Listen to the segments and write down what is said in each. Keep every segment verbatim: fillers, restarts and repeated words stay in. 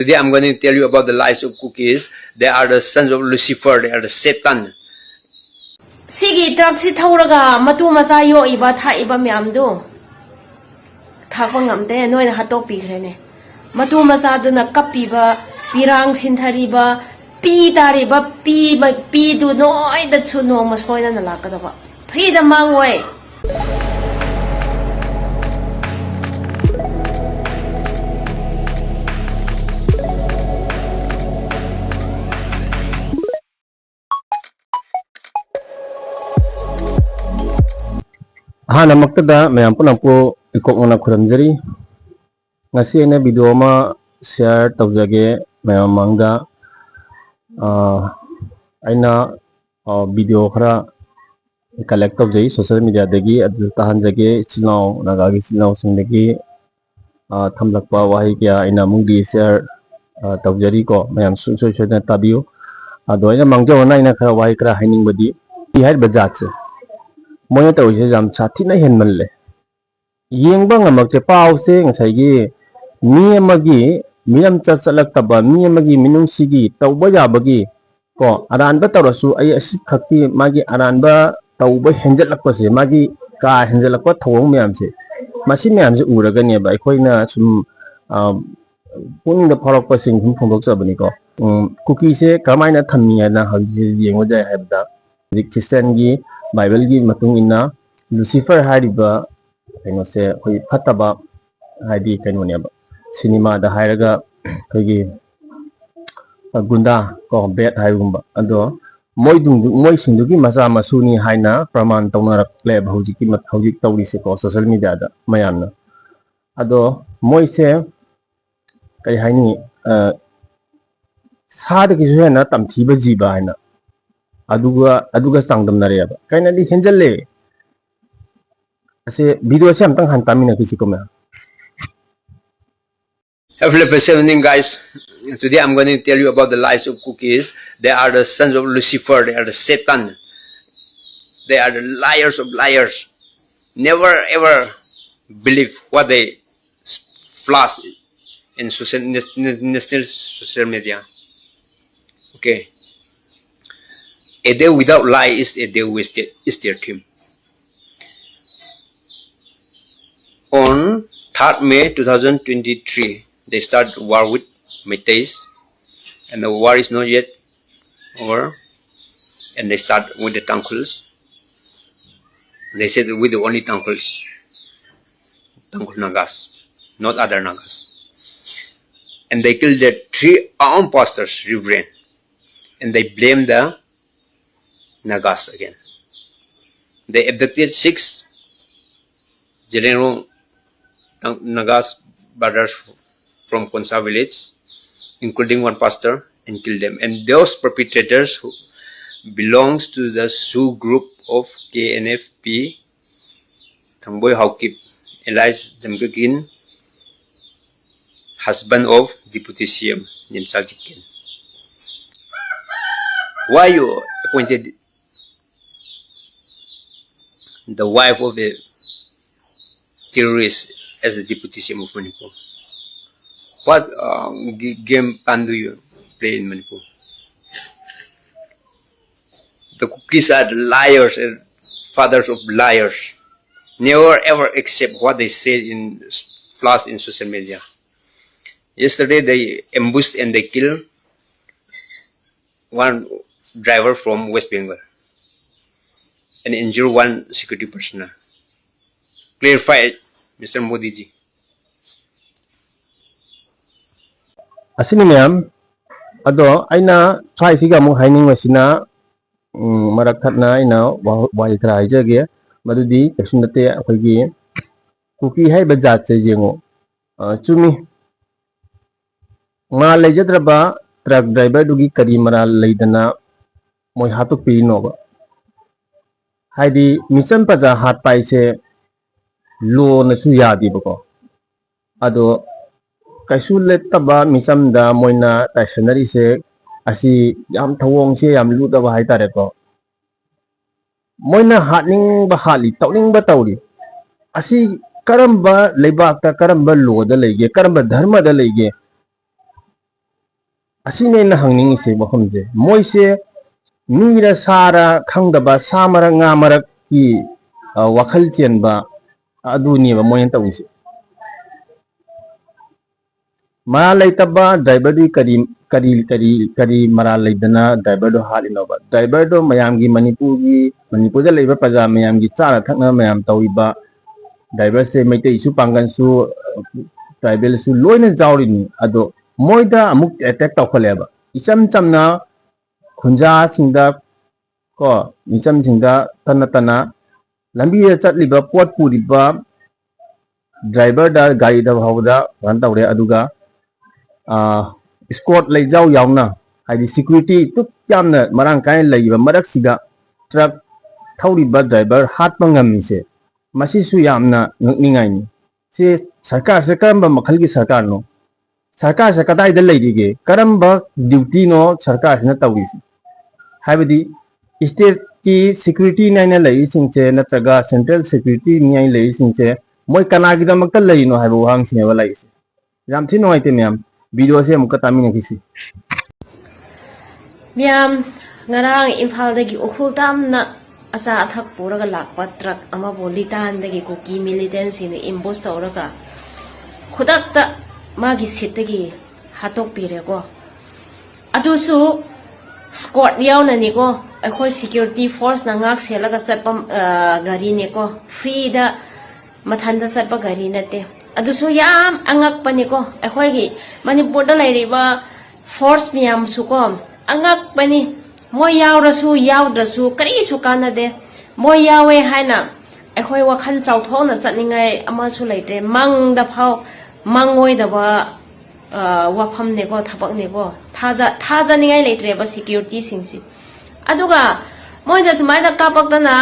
Today I'm going to tell you about the lies of Kukis. They are the sons of Lucifer. They are the Satan. ꯁꯤꯒꯤ ꯗ꯭ꯔꯛꯁꯤ ꯊꯧꯔꯒ ꯃꯇꯨ ꯃꯆꯥ ꯌꯣꯛꯏꯕ ꯊꯥꯛꯏꯕ ꯃꯌꯥꯝꯗꯨ ꯊꯥꯛꯄ ꯉꯝꯗꯦ, ꯅꯣꯏꯅ ꯍꯥꯠꯇꯣꯛꯄꯤꯈ꯭ꯔꯦꯅꯦ꯫ ꯃꯇꯨ ꯃꯆꯥꯗꯨꯅ ꯀꯞꯄꯤꯕ, ꯄꯤꯔꯥꯡ ꯁꯤꯟꯊꯔꯤꯕ, ꯄꯤ ꯇꯥꯔꯤꯕ ꯄꯤ, ꯄꯤꯗꯨ ꯅꯣꯏꯗꯁꯨ ꯅꯣꯡꯃ ꯁꯣꯏꯗꯅ ꯂꯥꯛꯀꯗꯕ꯫ ꯐ꯭ꯔꯤꯗ ꯃꯥꯡꯉꯣꯏ꯫ ꯑꯍꯥꯟꯕꯃꯛꯇꯗ ꯃꯌꯥꯝ ꯄꯨꯝꯅꯃꯛꯄꯨ ꯏꯀꯣꯛꯅꯅ ꯈꯨꯔꯨꯝꯖꯔꯤ꯫ ꯉꯁꯤ ꯑꯩꯅ ꯚꯤꯗꯤꯑꯣ ꯑꯃ ꯁꯤꯌꯥꯔ ꯇꯧꯖꯒꯦ ꯃꯌꯥꯝ ꯃꯃꯥꯡꯗ꯫ ꯑꯥ, ꯑꯩꯅ ꯑꯥ, ꯚꯤꯗꯤꯑꯣ ꯈꯔ ꯀꯂꯦꯛ ꯇꯧꯖꯩ ꯁꯣꯁꯦꯜ ꯃꯤꯗꯤꯌꯥꯗꯒꯤ, ꯑꯗꯨ ꯇꯥꯍꯟꯖꯒꯦ꯫ ꯏꯆꯤꯜ ꯏꯅꯥꯎ, ꯅꯥꯒꯥꯒꯤ ꯏꯆꯤꯜ ꯏꯅꯥꯎꯁꯤꯡꯗꯒꯤ ꯑꯥ, ꯊꯝꯂꯛꯄ ꯋꯥꯍꯩ ꯀꯌꯥ ꯑꯩꯅ ꯑꯃꯨꯛ ꯔꯤꯁꯤꯌꯥꯔ ꯇꯧꯖꯔꯤꯀꯣ꯫ ꯃꯌꯥꯝ ꯁꯨꯡꯁꯣꯏ ꯁꯣꯏꯗꯅ ꯇꯥꯕꯤꯌꯨ꯫ ꯑꯗꯣ ꯑꯩꯅ ꯃꯥꯡꯖꯧꯅꯅ ꯑꯩꯅ ꯈꯔ ꯋꯥꯍꯩ ꯈꯔ ꯍꯥꯏꯅꯤꯡꯕꯗꯤ, ꯀꯨꯀꯤ ꯍꯥꯏꯔꯤꯕ ꯖꯥꯠꯁꯦ ꯃꯣꯏꯅ ꯇꯧꯔꯤꯁꯦ ꯌꯥꯝ ꯁꯥꯊꯤꯅ ꯍꯦꯟꯃꯜꯂꯦ꯫ ꯌꯦꯡꯕ ꯉꯝꯃꯛꯇꯦ꯫ ꯄꯥꯎꯁꯦ ꯉꯁꯥꯏꯒꯤ ꯃꯤ ꯑꯃꯒꯤ ꯃꯤꯔꯝ ꯆꯠ ꯆꯠꯂꯛꯇꯕ, ꯃꯤ ꯑꯃꯒꯤ ꯃꯤꯅꯨꯡꯁꯤꯒꯤ ꯇꯧꯕ ꯌꯥꯕꯒꯤ ꯀꯣ, ꯑꯔꯥꯟꯕ ꯇꯧꯔꯁꯨ ꯑꯩ ꯑꯁꯤ ꯈꯛꯀꯤ ꯃꯥꯒꯤ ꯑꯔꯥꯟꯕ ꯇꯧꯕ ꯍꯦꯟꯖꯜꯂꯛꯄꯁꯦ, ꯃꯥꯒꯤ ꯀꯥ ꯍꯦꯟꯖꯜꯂꯛꯄ ꯊꯧꯑꯣꯡ ꯃꯌꯥꯝꯁꯦ, ꯃꯁꯤ ꯃꯌꯥꯝꯁꯦ ꯎꯔꯒꯅꯦꯕ ꯑꯩꯈꯣꯏꯅ ꯁꯨꯝ, ꯑ, ꯄꯨꯛꯅꯤꯡꯗ ꯐꯥꯎꯔꯛꯄꯁꯤꯡ ꯁꯨꯝ ꯐꯣꯡꯗꯣꯛꯆꯕꯅꯤꯀꯣ꯫ ꯎꯝ, ꯀꯨꯀꯤꯁꯦ ꯀꯔꯝꯍꯥꯏꯅ ꯊꯝꯃꯤ ꯍꯥꯏꯅ ꯍꯧꯖꯤꯛ ꯌꯦꯡꯕ ꯌꯥꯏ ꯍꯥꯏꯕꯗ, ꯍꯧꯖꯤꯛ ꯈ꯭ꯔꯤꯁꯇꯤꯌꯥꯟꯒꯤ ꯕꯥꯏꯕꯜꯒꯤ ꯃꯇꯨꯡ ꯏꯟꯅ ꯂꯨꯁꯤꯐꯔ ꯍꯥꯏꯔꯤꯕ ꯀꯩꯅꯣꯁꯦ ꯑꯩꯈꯣꯏ ꯐꯠꯇꯕ, ꯍꯥꯏꯗꯤ ꯀꯩꯅꯣꯅꯦꯕ, ꯁꯤꯅꯦꯃꯥꯗ ꯍꯥꯏꯔꯒ ꯑꯩꯈꯣꯏꯒꯤ ꯒꯨꯟꯗꯥ ꯀꯣ, ꯕꯦꯠ ꯍꯥꯏꯕꯒꯨꯝꯕ꯫ ꯑꯗꯣ ꯃꯣꯏꯗꯨ, ꯃꯣꯏꯁꯤꯡꯗꯨꯒꯤ ꯃꯆꯥ ꯃꯁꯨꯅꯤ ꯍꯥꯏꯅ ꯄ꯭ꯔꯃꯥꯟ ꯇꯧꯅꯔꯛꯂꯦꯕ ꯍꯧꯖꯤꯛꯀꯤ ꯃ-, ꯍꯧꯖꯤꯛ ꯇꯧꯔꯤꯁꯦꯀꯣ, ꯁꯣꯁꯦꯜ ꯃꯤꯗꯤꯌꯥꯗ ꯃꯌꯥꯝꯅ꯫ ꯑꯗꯣ ꯃꯣꯏꯁꯦ ꯀꯩ ꯍꯥꯏꯅꯤ, ꯑ, ꯁꯥꯗꯒꯤꯁꯨ ꯍꯦꯟꯅ ꯇꯝꯊꯤꯕ ꯖꯤꯕ ꯍꯥꯏꯅ ꯑꯗꯨꯒ, ꯑꯗꯨꯒ ꯆꯥꯡꯗꯝꯅꯔꯛꯑꯦꯕ꯫ ꯀꯩꯅꯣꯗꯤ ꯍꯦꯟꯖꯜꯂꯦ꯫ ꯑꯁꯤ ꯚꯤꯗꯤꯑꯣꯁꯦ ꯑꯝꯇꯪ ꯍꯥꯟꯅ ꯇꯥꯃꯤꯟꯅꯈꯤꯁꯤꯀꯣ ꯃꯌꯥꯝ꯫ Hello, blessed evening, guys. Today I'm going to tell you about the lies of Kukis. They are the sons of Lucifer. They are the Satan. They are the liars of liars. Never ever believe what they s-, flash. in social, nas-, nas-, national social media. Okay. A day without lie is a day wasted, is their theme. On third May two thousand twenty-three, they start war with Meiteis, and the war is not yet over, and they start with the Tangkhuls. They said with the only Tangkhuls, Tangkhul Nagas, not other Nagas. And they killed their three armed pastors, reverend, and they blame the Nagas again. They abducted six Zeliangrong Tang-, Nagas brothers from Konsa village, including one pastor, and killed them. And those perpetrators who belongs to the Shu group of K N F P, Thangboi Haokip, alias Jamgakin, husband of Deputy C M Nimsa Gitkin. Why you appointed the wife of a terrorist as the Deputy C M of Manipur? What uh, g- game plan do you play in Manipur? The Kukis are the liars and fathers of liars. Never ever accept what they say in flash in social media. Yesterday they ambushed and they killed one driver from West Bengal and injure one security personnel. Clarify, Mister Modi ji. ꯑꯁꯤꯅꯤ ꯃꯌꯥꯝ꯫ ꯑꯗꯣ ꯑꯩꯅ ꯁ꯭ꯋꯥꯏꯁꯤꯒ ꯑꯃꯨꯛ ꯍꯥꯏꯅꯤꯡꯕꯁꯤꯅ, ꯎꯝ, ꯃꯔꯛ ꯊꯠꯅ ꯑꯩꯅ ꯋꯥ- ꯋꯥꯍꯩ ꯈꯔ ꯍꯥꯏꯖꯒꯦ꯫ ꯃꯗꯨꯗꯤ ꯀꯩꯁꯨ ꯅꯠꯇꯦ, ꯑꯩꯈꯣꯏꯒꯤ ꯀꯨꯀꯤ ꯍꯥꯏꯔꯤꯕ ꯖꯥꯠꯁꯦ ꯌꯦꯡꯉꯨ꯫ ꯑ, ꯆꯨꯝꯃꯤ, ꯃꯥ ꯂꯩꯖꯗ꯭ꯔꯕ ꯇ꯭ꯔꯛ ꯗ꯭ꯔꯥꯏꯚꯔꯗꯨꯒꯤ ꯀꯔꯤ ꯃꯔꯥꯜ ꯂꯩꯗꯅ ꯃꯣꯏ ꯍꯥꯠꯇꯣꯛꯄꯤꯔꯤꯅꯣꯕ? ꯍꯥꯏꯗꯤ ꯃꯤꯆꯝ ꯄ꯭ꯔꯖꯥ ꯍꯥꯠꯄ ꯍꯥꯏꯁꯦ ꯂꯣꯅꯁꯨ ꯌꯥꯗꯦꯕꯀꯣ꯫ ꯑꯗꯣ ꯀꯩꯁꯨ ꯂꯩꯇꯕ ꯃꯤꯆꯝꯗ ꯃꯣꯏꯅ ꯇꯥꯏꯁꯟꯅꯔꯤꯁꯦ ꯑꯁꯤ ꯌꯥꯝ ꯊꯧꯑꯣꯡꯁꯦ ꯌꯥꯝ ꯂꯨꯗꯕ ꯍꯥꯏꯇꯥꯔꯦꯀꯣ꯫ ꯃꯣꯏꯅ ꯍꯥꯠꯅꯤꯡꯕ ꯍꯥꯠꯂꯤ, ꯇꯧꯅꯤꯡꯕ ꯇꯧꯔꯤ꯫ ꯑꯁꯤ ꯀꯔꯝꯕ ꯂꯩꯕꯥꯛꯇ, ꯀꯔꯝꯕ ꯂꯣꯗ ꯂꯩꯒꯦ, ꯀꯔꯝꯕ ꯙꯔꯃꯗ ꯂꯩꯒꯦ? ꯑꯁꯤꯅꯦ ꯑꯩꯅ ꯍꯪꯅꯤꯡꯉꯤꯁꯦ ꯋꯥꯐꯝꯁꯦ꯫ ꯃꯣꯏꯁꯦ ꯃꯤꯔ ꯁꯥꯔ ꯈꯪꯗꯕ, ꯁꯥ ꯃꯔꯛ ꯉꯥ ꯃꯔꯛꯀꯤ, ꯑ, ꯋꯥꯈꯜ ꯆꯦꯟꯕ ꯑꯗꯨꯅꯦꯕ ꯃꯣꯏꯅ ꯇꯧꯔꯤꯁꯦ꯫ ꯃꯔꯥꯜ ꯂꯩꯇꯕ ꯗ꯭ꯔꯥꯏꯚꯔꯗꯤ ꯀꯔꯤ, ꯀꯔꯤ, ꯀꯔꯤ, ꯀꯔꯤ ꯃꯔꯥꯜ ꯂꯩꯗꯅ ꯗ꯭ꯔꯥꯏꯚꯔꯗꯣ ꯍꯥꯠꯂꯤꯅꯣꯕ? ꯗ꯭ꯔꯥꯏꯚꯔꯗꯣ ꯃꯌꯥꯝꯒꯤ, ꯃꯅꯤꯄꯨꯔꯒꯤ, ꯃꯅꯤꯄꯨꯔꯗ ꯂꯩꯕ ꯄ꯭ꯔꯖꯥ ꯃꯌꯥꯝꯒꯤ ꯆꯥꯅ ꯊꯛꯅ ꯃꯌꯥꯝ ꯇꯧꯔꯤꯕ ꯗ꯭ꯔꯥꯏꯚꯔꯁꯦ ꯃꯩꯇꯩꯁꯨ, ꯄꯥꯡꯒꯜꯁꯨ, ꯇ꯭ꯔꯥꯏꯕꯦꯜꯁꯨ ꯂꯣꯏꯅ ꯌꯥꯎꯔꯤꯅꯤ꯫ ꯑꯗꯣ ꯃꯣꯏꯗ ꯑꯃꯨꯛ ꯑꯦꯇꯦꯛ ꯇꯧꯈꯠꯂꯦꯕ꯫ ꯏꯆꯝ ꯆꯝꯅ ꯈꯨꯟꯖꯥꯁꯤꯡꯗ ꯀꯣ, ꯃꯤꯆꯝꯁꯤꯡꯗ ꯇꯠꯅ ꯇꯠꯅ ꯂꯝꯕꯤꯗ ꯆꯠꯂꯤꯕ ꯄꯣꯠ ꯄꯨꯔꯤꯕ ꯗ꯭ꯔꯥꯏꯚꯔꯗ, ꯒꯥꯔꯤꯗ ꯐꯥꯎꯕꯗ ꯀꯩꯅꯣ ꯇꯧꯔꯦ꯫ ꯑꯗꯨꯒ, ꯑꯥ, ꯏꯁꯀꯣꯔꯠ ꯂꯩꯖꯥꯎ ꯌꯥꯎꯅ, ꯍꯥꯏꯗꯤ ꯁꯤꯀ꯭ꯌꯨꯔꯤꯇꯤ ꯇꯨꯞ ꯌꯥꯝꯅ ꯃꯔꯥꯡ ꯀꯥꯏꯅ ꯂꯩꯕ ꯃꯔꯛꯁꯤꯗ ꯇ꯭ꯔꯛ ꯊꯧꯔꯤꯕ ꯗ꯭ꯔꯥꯏꯚꯔ ꯍꯥꯠꯄ ꯉꯝꯃꯤꯁꯦ, ꯃꯁꯤꯁꯨ ꯌꯥꯝꯅ ꯉꯛꯅꯤꯡꯉꯥꯏꯅꯤ꯫ ꯁꯤ ꯁꯔꯀꯥꯔꯁꯦ ꯀꯔꯝꯕ ꯃꯈꯜꯒꯤ ꯁꯔꯀꯥꯔꯅꯣ? ꯁꯔꯀꯥꯔꯁꯦ ꯀꯗꯥꯏꯗ ꯂꯩꯔꯤꯒꯦ? ꯀꯔꯝꯕ ꯗ꯭ꯌꯨꯇꯤꯅꯣ ꯁꯔꯀꯥꯔꯁꯤꯅ ꯇꯧꯔꯤꯁꯦ? ꯍꯥꯏꯕꯗꯤ ꯏꯁꯇꯦꯠꯀꯤ ꯁꯦꯀ꯭ꯌꯨꯔꯤꯇꯤꯅꯤ ꯍꯥꯏꯅ ꯂꯩꯔꯤꯁꯤꯡꯁꯦ, ꯅꯠꯇ꯭ꯔꯒ ꯁꯦꯟꯇ꯭ꯔꯦꯜ ꯁꯦꯀ꯭ꯌꯨꯔꯤꯇꯤꯅꯤ ꯍꯥꯏꯅ ꯂꯩꯔꯤꯁꯤꯡꯁꯦ, ꯃꯣꯏ ꯀꯅꯥꯒꯤꯗꯃꯛꯇ ꯂꯩꯔꯤꯅꯣ ꯍꯥꯏꯕ ꯋꯥꯍꯪꯁꯤꯅꯦꯕ ꯂꯥꯛꯏꯁꯦ꯫ ꯌꯥꯝ ꯊꯤ ꯅꯨꯡꯉꯥꯏꯇꯦ ꯃꯌꯥꯝ, ꯚꯤꯗꯤꯑꯣꯁꯦ ꯑꯃꯨꯛꯀ ꯇꯥꯃꯤꯟꯅꯈꯤꯁꯤ꯫ ꯃꯤꯌꯥꯝ, ꯉꯔꯥꯡ ꯏꯝꯐꯥꯜꯗꯒꯤ ꯎꯈ꯭ꯔꯨꯜ ꯇꯥꯝꯅ ꯑꯆꯥ ꯑꯊꯛ ꯄꯨꯔꯒ ꯂꯥꯛꯄ ꯇ꯭ꯔꯛ ꯑꯃꯕꯨ ꯂꯤꯇꯥꯟꯗꯒꯤ ꯀꯨꯀꯤ ꯃꯤꯂꯤꯇꯦꯟꯁꯤꯡꯅ ꯑꯦꯝꯕꯨꯁ ꯇꯧꯔꯒ ꯈꯨꯗꯛꯇ ꯃꯥꯒꯤ ꯁꯤꯠꯇꯒꯤ ꯍꯥꯠꯇꯣꯛꯄꯤꯔꯦꯀꯣ꯫ ꯑꯗꯨꯁꯨ ꯁ꯭ꯀꯣꯠ ꯌꯥꯎꯅꯅꯤꯀꯣ, ꯑꯩꯈꯣꯏ ꯁꯦꯀ꯭ꯌꯨꯔꯤꯇꯤ ꯐꯣꯔꯁꯅ ꯉꯥꯛ ꯁꯦꯜꯂꯒ ꯆꯠꯄ, ꯑ, ꯒꯥꯔꯤꯅꯦꯀꯣ, ꯐ꯭ꯔꯤꯗ ꯃꯊꯟꯗ ꯆꯠꯄ ꯒꯥꯔꯤ ꯅꯠꯇꯦ꯫ ꯑꯗꯨꯁꯨ ꯌꯥꯝ ꯑꯉꯛꯄꯅꯤꯀꯣ, ꯑꯩꯈꯣꯏꯒꯤ ꯃꯅꯤꯄꯨꯔꯗ ꯂꯩꯔꯤꯕ ꯐꯣꯔꯁ ꯃꯌꯥꯝꯁꯨꯀꯣ ꯑꯉꯛꯄꯅꯤ꯫ ꯃꯣꯏ ꯌꯥꯎꯔꯁꯨ ꯌꯥꯎꯗ꯭ꯔꯁꯨ ꯀꯔꯤꯁꯨ ꯀꯥꯟꯅꯗꯦ꯫ ꯃꯣꯏ ꯌꯥꯎꯋꯦ ꯍꯥꯏꯅ ꯑꯩꯈꯣꯏ ꯋꯥꯈꯜ ꯆꯥꯎꯊꯣꯛꯅ ꯆꯠꯅꯤꯡꯉꯥꯏ ꯑꯃꯁꯨ ꯂꯩꯇ꯭ꯔꯦ꯫ ꯃꯪꯗ ꯐꯥꯎ ꯃꯪꯉꯣꯏꯗꯕ, ꯑ, ꯋꯥꯐꯝꯅꯦꯀꯣ, ꯊꯕꯛꯅꯦꯀꯣ꯫ ꯊꯥꯖ-, ꯊꯥꯖꯅꯤꯡꯉꯥꯏ ꯂꯩꯇ꯭ꯔꯦꯕ ꯁꯦꯀ꯭ꯌꯨꯔꯤꯇꯤꯁꯤꯡꯁꯤ꯫ ꯑꯗꯨꯒ ꯃꯣꯏꯅ ꯁꯨꯃꯥꯏꯅ ꯀꯥꯞꯄꯛꯇꯅ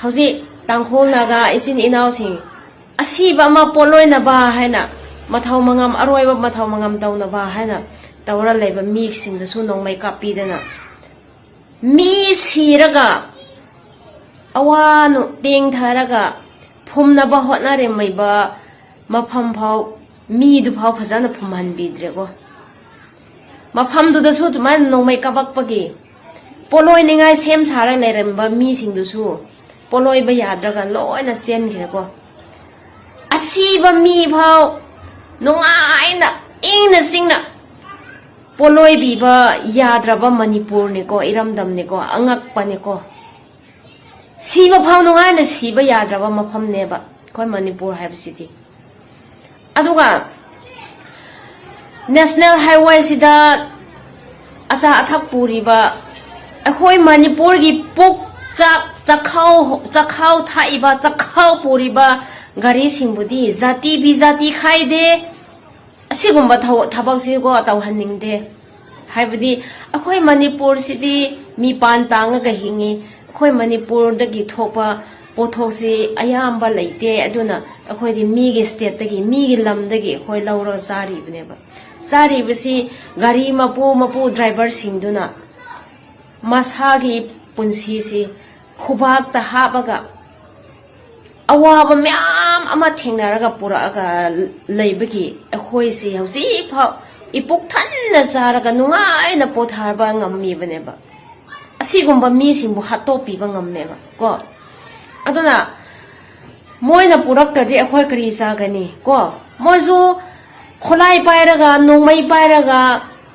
ꯍꯧꯖꯤꯛ ꯇꯥꯡꯈꯨꯜ ꯅꯥꯒꯥ ꯏꯆꯤꯟ ꯏꯅꯥꯎꯁꯤꯡ ꯑꯁꯤꯕ ꯑꯃ ꯄꯣꯠꯂꯣꯏꯅꯕ ꯍꯥꯏꯅ, ꯃꯊꯧ ꯃꯉꯝ, ꯑꯔꯣꯏꯕ ꯃꯊꯧ ꯃꯉꯝ ꯇꯧꯅꯕ ꯍꯥꯏꯅ ꯇꯧꯔ ꯂꯩꯕ ꯃꯤꯁꯤꯡꯗꯁꯨ ꯅꯣꯡꯃꯩ ꯀꯥꯞꯄꯤꯗꯅ, ꯃꯤ ꯁꯤꯔꯒ, ꯑꯋꯥ ꯅꯨ-, ꯇꯦꯡꯊꯔꯒ, ꯐꯨꯝꯅꯕ ꯍꯣꯠꯅꯔꯝꯃꯤꯕ ꯃꯐꯝ ꯐꯥꯎ, ꯃꯤꯗꯨ ꯐꯥꯎ ꯐꯖꯅ ꯐꯨꯝꯍꯟꯕꯤꯗ꯭ꯔꯦꯀꯣ꯫ ꯃꯐꯝꯗꯨꯗꯁꯨ ꯑꯗꯨꯃꯥꯏꯅ ꯅꯣꯡꯃꯩ ꯀꯥꯞꯄꯛꯄꯒꯤ ꯄꯣꯠꯂꯣꯏꯅꯤꯡꯉꯥꯏ ꯁꯦꯝ ꯁꯥꯔꯒ ꯂꯩꯔꯝꯕ ꯃꯤꯁꯤꯡꯗꯨꯁꯨ ꯄꯣꯠꯂꯣꯏꯕ ꯌꯥꯗ꯭ꯔꯒ ꯂꯣꯏꯅ ꯆꯦꯟꯈ꯭ꯔꯦꯀꯣ꯫ ꯑꯁꯤꯕ ꯃꯤ ꯐꯥꯎ ꯅꯨꯡꯉꯥꯏꯅ ꯏꯪꯅ ꯆꯤꯡꯅ ꯄꯣꯠꯂꯣꯏꯕꯤꯕ ꯌꯥꯗ꯭ꯔꯕ ꯃꯅꯤꯄꯨꯔꯅꯤꯀꯣ, ꯏꯔꯝꯗꯝꯅꯤꯀꯣ, ꯑꯉꯛꯄꯅꯤꯀꯣ꯫ ꯁꯤꯕ ꯐꯥꯎ ꯅꯨꯡꯉꯥꯏꯅ ꯁꯤꯕ ꯌꯥꯗ꯭ꯔꯕ ꯃꯐꯝꯅꯦꯕ ꯑꯩꯈꯣꯏ ꯃꯅꯤꯄꯨꯔ ꯍꯥꯏꯕꯁꯤꯗꯤ꯫ ꯑꯗꯨꯒ ꯅꯦꯁꯅꯦꯜ ꯍꯥꯏꯋꯦꯁꯤꯗ ꯑꯆꯥ ꯑꯊꯛ ꯄꯨꯔꯤꯕ, ꯑꯩꯈꯣꯏ ꯃꯅꯤꯄꯨꯔꯒꯤ ꯄꯨꯛ, ꯆꯥꯛ, ꯆꯥꯛꯈꯥꯎ, ꯆꯥꯛꯈꯥꯎ ꯊꯥꯛꯏꯕ, ꯆꯥꯛꯈꯥꯎ ꯄꯨꯔꯤꯕ ꯒꯥꯔꯤꯁꯤꯡꯕꯨꯗꯤ ꯖꯥꯇꯤ ꯕꯤꯖꯥꯇꯤ ꯈꯥꯏꯗꯦ꯫ ꯑꯁꯤꯒꯨꯝꯕ ꯊꯕꯛꯁꯤꯀꯣ ꯇꯧꯍꯟꯅꯤꯡꯗꯦ꯫ ꯍꯥꯏꯕꯗꯤ ꯑꯩꯈꯣꯏ ꯃꯅꯤꯄꯨꯔꯁꯤꯗꯤ ꯃꯤꯄꯥꯟ ꯇꯥꯡꯉꯒ ꯍꯤꯡꯉꯤ꯫ ꯑꯩꯈꯣꯏ ꯃꯅꯤꯄꯨꯔꯗꯒꯤ ꯊꯣꯛꯄ ꯄꯣꯠꯊꯣꯛꯁꯤ ꯑꯌꯥꯝꯕ ꯂꯩꯇꯦ꯫ ꯑꯗꯨꯅ ꯑꯩꯈꯣꯏꯗꯤ ꯃꯤꯒꯤ ꯁ꯭ꯇꯦꯠꯇꯒꯤ, ꯃꯤꯒꯤ ꯂꯝꯗꯒꯤ ꯑꯩꯈꯣꯏ ꯂꯧꯔꯒ ꯆꯥꯔꯤꯕꯅꯦꯕ꯫ ꯆꯥꯔꯤꯕꯁꯤ ꯒꯥꯔꯤ ꯃꯄꯨ, ꯃꯄꯨ ꯗ꯭ꯔꯥꯏꯚꯔꯁꯤꯡꯗꯨꯅ ꯃꯁꯥꯒꯤ ꯄꯨꯟꯁꯤꯁꯤ ꯈꯨꯕꯥꯛꯇ ꯍꯥꯞꯄꯒ ꯑꯋꯥꯕ ꯃꯌꯥꯝ ꯑꯃ ꯊꯦꯡꯅꯔꯒ ꯄꯨꯔꯛꯑꯒ ꯂꯩꯕꯒꯤ ꯑꯩꯈꯣꯏꯁꯤ ꯍꯧꯖꯤꯛꯐꯥꯎ ꯏꯄꯨꯛ ꯊꯟꯅ ꯆꯥꯔꯒ ꯅꯨꯡꯉꯥꯏꯅ ꯄꯣꯊꯥꯕ ꯉꯝꯃꯤꯕꯅꯦꯕ꯫ ꯑꯁꯤꯒꯨꯝꯕ ꯃꯤꯁꯤꯡꯕꯨ ꯍꯥꯠꯇꯣꯛꯄꯤꯕ ꯉꯝꯃꯦꯕ ꯀꯣ꯫ ꯑꯗꯨꯅ ꯃꯣꯏꯅ ꯄꯨꯔꯛꯇ꯭ꯔꯗꯤ ꯑꯩꯈꯣꯏ ꯀꯔꯤ ꯆꯥꯒꯅꯤ ꯀꯣ? ꯃꯣꯏꯁꯨ ꯈꯨꯠꯂꯥꯏ ꯄꯥꯏꯔꯒ, ꯅꯣꯡꯃꯩ ꯄꯥꯏꯔꯒ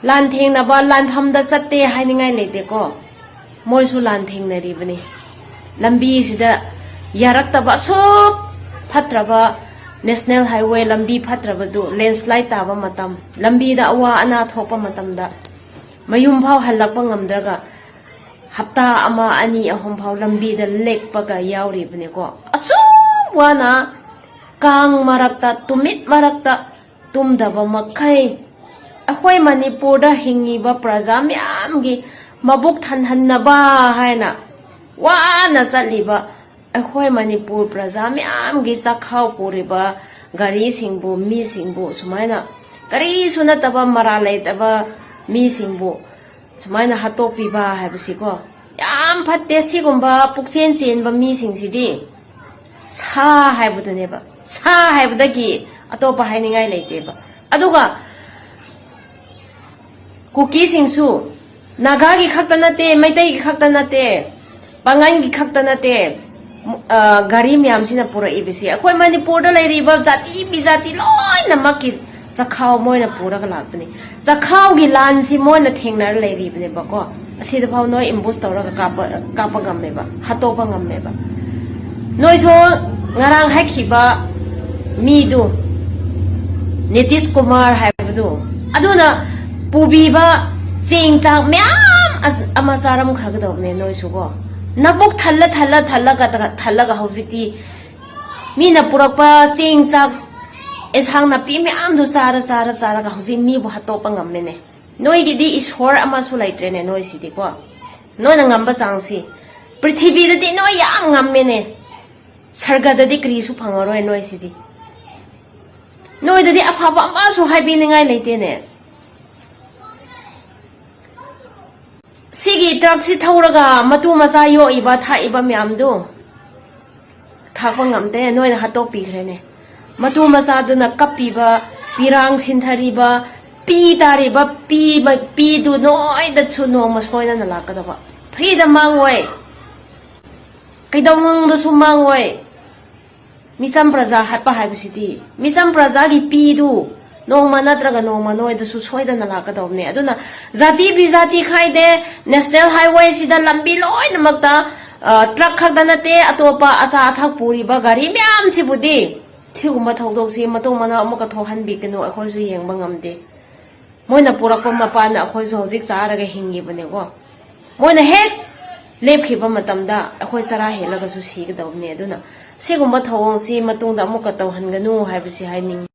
ꯂꯥꯟꯊꯦꯡꯅꯕ, ꯂꯥꯟꯐꯝꯗ ꯆꯠꯇꯦ ꯍꯥꯏꯅꯤꯡꯉꯥꯏ ꯂꯩꯇꯦꯀꯣ꯫ ꯃꯣꯏꯁꯨ ꯂꯥꯟꯊꯦꯡꯅꯔꯤꯕꯅꯤ꯫ ꯂꯝꯕꯤꯁꯤꯗ ꯌꯥꯔꯛꯇꯕ, ꯑꯁꯨꯛ ꯐꯠꯇ꯭ꯔꯕ ꯅꯦꯁꯅꯦꯜ ꯍꯥꯏꯋꯦ ꯂꯝꯕꯤ ꯐꯠꯇ꯭ꯔꯕꯗꯨ, ꯂꯦꯟꯁ꯭ꯂꯥꯏꯠ ꯇꯥꯕ ꯃꯇꯝ, ꯂꯝꯕꯤꯗ ꯑꯋꯥ ꯑꯅꯥ ꯊꯣꯛꯄ ꯃꯇꯝꯗ ꯃꯌꯨꯝ ꯐꯥꯎ ꯍꯜꯂꯛꯄ ꯉꯝꯗ꯭ꯔꯒ ꯍꯞꯇꯥ ꯑꯃ, ꯑꯅꯤ, ꯑꯍꯨꯝ ꯐꯥꯎ ꯂꯝꯕꯤꯗ ꯂꯦꯛꯄꯒ ꯌꯥꯎꯔꯤꯕꯅꯤꯀꯣ꯫ ꯑꯁꯨꯛ ꯋꯥꯅ ꯀꯥꯡ ꯃꯔꯛꯇ, ꯇꯨꯃꯤꯠ ꯃꯔꯛꯇ ꯇꯨꯝꯗꯕ ꯃꯈꯩ ꯑꯩꯈꯣꯏ ꯃꯅꯤꯄꯨꯔꯗ ꯍꯤꯡꯉꯤꯕ ꯄ꯭ꯔꯖꯥ ꯃꯌꯥꯝꯒꯤ ꯃꯕꯨꯛ ꯊꯟꯍꯟꯅꯕ ꯍꯥꯏꯅ ꯋꯥꯅ ꯆꯠꯂꯤꯕ ꯑꯩꯈꯣꯏ ꯃꯅꯤꯄꯨꯔ ꯄ꯭ꯔꯖꯥ ꯃꯌꯥꯝꯒꯤ ꯆꯥꯛꯈꯥꯎ ꯄꯨꯔꯤꯕ ꯒꯥꯔꯤꯁꯤꯡꯕꯨ, ꯃꯤꯁꯤꯡꯕꯨ ꯁꯨꯃꯥꯏꯅ ꯀꯔꯤꯁꯨ ꯅꯠꯇꯕ, ꯃꯔꯥꯜ ꯂꯩꯇꯕ ꯃꯤꯁꯤꯡꯕꯨ ꯁꯨꯃꯥꯏꯅ ꯍꯥꯠꯇꯣꯛꯄꯤꯕ ꯍꯥꯏꯕꯁꯤꯀꯣ, ꯌꯥꯝ ꯐꯠꯇꯦ꯫ ꯁꯤꯒꯨꯝꯕ ꯄꯨꯛꯆꯦꯟ ꯆꯦꯟꯕ ꯃꯤꯁꯤꯡꯁꯤꯗꯤ ꯁꯥ ꯍꯥꯏꯕꯗꯨꯅꯦꯕ꯫ ꯁꯥ ꯍꯥꯏꯕꯗꯒꯤ ꯑꯇꯣꯞꯄ ꯍꯥꯏꯅꯤꯡꯉꯥꯏ ꯂꯩꯇꯦꯕ꯫ ꯑꯗꯨꯒ ꯀꯨꯀꯤꯁꯤꯡꯁꯨ ꯅꯥꯒꯥꯒꯤ ꯈꯛꯇ ꯅꯠꯇꯦ, ꯃꯩꯇꯩꯒꯤ ꯈꯛꯇ ꯅꯠꯇꯦ, ꯄꯥꯉꯟꯒꯤ ꯈꯛꯇ ꯅꯠꯇꯦ, ꯑ, ꯒꯥꯔꯤ ꯃꯌꯥꯝꯁꯤꯅ ꯄꯨꯔꯛꯏꯕꯁꯤ꯫ ꯑꯩꯈꯣꯏ ꯃꯅꯤꯄꯨꯔꯗ ꯂꯩꯔꯤꯕ ꯖꯥꯇꯤ ꯕꯤꯖꯥꯇꯤ ꯂꯣꯏꯅꯃꯛꯀꯤ ꯆꯈꯥꯎ ꯃꯣꯏꯅ ꯄꯨꯔꯒ ꯂꯥꯛꯄꯅꯤ꯫ ꯆꯈꯥꯎꯒꯤ ꯂꯥꯟꯁꯤ ꯃꯣꯏꯅ ꯊꯦꯡꯅꯔ ꯂꯩꯔꯤꯕꯅꯦꯕꯀꯣ꯫ ꯑꯁꯤꯗꯐꯥꯎ ꯅꯣꯏ ambush ꯇꯧꯔꯒ ꯀꯥꯞꯄ, ꯀꯥꯞꯄ ꯉꯝꯃꯦꯕ, ꯍꯥꯠꯇꯣꯛꯄ ꯉꯝꯃꯦꯕ꯫ ꯅꯣꯏꯁꯨ ꯉꯔꯥꯡ ꯍꯥꯏꯈꯤꯕ ꯃꯤꯗꯨ, ꯅꯤꯇꯤꯁ ꯀꯨꯃꯥꯔ ꯍꯥꯏꯕꯗꯨ, ꯑꯗꯨꯅ ꯄꯨꯕꯤꯕ ꯆꯦꯡ ꯆꯥꯛ ꯃꯌꯥꯝ ꯑꯁ-, ꯑꯃ ꯆꯥꯔꯝꯈ꯭ꯔꯒꯗꯧꯕꯅꯦ ꯅꯣꯏꯁꯨꯀꯣ꯫ ꯅꯕꯨꯛ ꯊꯜꯂ, ꯊꯜꯂ, ꯊꯜꯂꯒ, ꯊꯜꯂꯒ ꯍꯧꯖꯤꯛꯇꯤ ꯃꯤꯅ ꯄꯨꯔꯛꯄ ꯆꯦꯡ ꯆꯥꯛ, ꯑꯦꯟꯁꯥꯡ ꯅꯥꯄꯤ ꯃꯌꯥꯝꯗꯨ ꯆꯥꯔ, ꯆꯥꯔ, ꯆꯥꯔꯒ ꯍꯧꯖꯤꯛ ꯃꯤꯕꯨ ꯍꯥꯠꯇꯣꯛꯄ ꯉꯝꯃꯦꯅꯦ꯫ ꯅꯣꯏꯒꯤꯗꯤ ꯏꯁꯣꯔ ꯑꯃꯁꯨ ꯂꯩꯇ꯭ꯔꯦꯅꯦ ꯅꯣꯏꯁꯤꯗꯤꯀꯣ꯫ ꯅꯣꯏꯅ ꯉꯝꯕ ꯆꯥꯡꯁꯤ꯫ ꯄ꯭ꯔꯤꯊꯤꯕꯤꯗꯗꯤ ꯅꯣꯏ ꯌꯥꯝ ꯉꯝꯃꯦꯅꯦ꯫ ꯁꯔꯒꯗꯗꯤ ꯀꯔꯤꯁꯨ ꯐꯪꯉꯔꯣꯏ ꯅꯣꯏꯁꯤꯗꯤ꯫ ꯅꯣꯏꯗꯗꯤ ꯑꯐꯕ ꯑꯃꯁꯨ ꯍꯥꯏꯕꯤꯅꯤꯡꯉꯥꯏ ꯂꯩꯇꯦꯅꯦ꯫ ꯁꯤꯒꯤ ꯇ꯭ꯔꯛꯁꯤ ꯊꯧꯔꯒ ꯃꯇꯨ ꯃꯆꯥ ꯌꯣꯛꯏꯕ, ꯊꯥꯛꯏꯕ ꯃꯌꯥꯝꯗꯨ ꯊꯥꯛꯄ ꯉꯝꯗꯦ, ꯅꯣꯏꯅ ꯍꯥꯠꯇꯣꯛꯄꯤꯈ꯭ꯔꯦꯅꯦ꯫ ꯃꯇꯨ ꯃꯆꯥꯗꯨꯅ ꯀꯞꯄꯤꯕ, ꯄꯤꯔꯥꯡ ꯁꯤꯟꯊꯔꯤꯕ, ꯄꯤ ꯇꯥꯔꯤꯕ, ꯄꯤ, ꯄꯤꯗꯨ ꯅꯣꯏꯗꯁꯨ ꯅꯣꯡꯃ ꯁꯣꯏꯗꯅ ꯂꯥꯛꯀꯗꯕ꯫ ꯐ꯭ꯔꯤꯗ ꯃꯥꯡꯉꯣꯏ, ꯀꯩꯗꯧꯅꯨꯡꯗꯁꯨ ꯃꯥꯡꯉꯣꯏ꯫ ꯃꯤꯆꯝ ꯄ꯭ꯔꯖꯥ ꯍꯥꯠꯄ ꯍꯥꯏꯕꯁꯤꯗꯤ, ꯃꯤꯆꯝ ꯄ꯭ꯔꯖꯥꯒꯤ ꯄꯤꯗꯨ ꯅꯣꯡꯃ ꯅꯠꯇ꯭ꯔꯒ ꯅꯣꯡꯃ ꯅꯣꯏꯗꯁꯨ ꯁꯣꯏꯗꯅ ꯂꯥꯛꯀꯗꯧꯕꯅꯦ꯫ ꯑꯗꯨꯅ ꯖꯥꯇꯤ ꯕꯤꯖꯥꯇꯤ ꯈꯥꯏꯗꯦ, ꯅꯦꯁꯅꯦꯜ ꯍꯥꯏꯋꯦꯁꯤꯗ ꯂꯝꯕꯤ ꯂꯣꯏꯅꯃꯛꯇ, ꯑ, ꯇ꯭ꯔꯛ ꯈꯛꯇ ꯅꯠꯇꯦ, ꯑꯇꯣꯞꯄ ꯑꯆꯥ ꯑꯊꯛ ꯄꯨꯔꯤꯕ ꯒꯥꯔꯤ ꯃꯌꯥꯝꯁꯤꯕꯨꯗꯤ ꯁꯤꯒꯨꯝꯕ ꯊꯧꯗꯣꯛꯁꯤ ꯃꯇꯨꯡ ꯃꯅꯥꯎ ꯑꯃꯨꯛꯀ ꯊꯣꯛꯍꯟꯕꯤꯒꯅꯨ, ꯑꯩꯈꯣꯏꯁꯨ ꯌꯦꯡꯕ ꯉꯝꯗꯦ꯫ ꯃꯣꯏꯅ ꯄꯨꯔꯛꯄ ꯃꯄꯥꯟꯅ ꯑꯩꯈꯣꯏꯁꯨ ꯍꯧꯖꯤꯛ ꯆꯥꯔꯒ ꯍꯤꯡꯉꯤꯕꯅꯦꯀꯣ꯫ ꯃꯣꯏꯅ ꯍꯦꯛ ꯂꯦꯞꯈꯤꯕ ꯃꯇꯝꯗ ꯑꯩꯈꯣꯏ ꯆꯔꯥ ꯍꯦꯜꯂꯒꯁꯨ ꯁꯤꯒꯗꯧꯕꯅꯦ꯫ ꯑꯗꯨꯅ ꯁꯤꯒꯨꯝꯕ ꯊꯧꯑꯣꯡꯁꯤ ꯃꯇꯨꯡꯗ ꯑꯃꯨꯛꯀ ꯇꯧꯍꯟꯒꯅꯨ ꯍꯥꯏꯕꯁꯤ ꯍꯥꯏꯅꯤꯡꯉꯤ꯫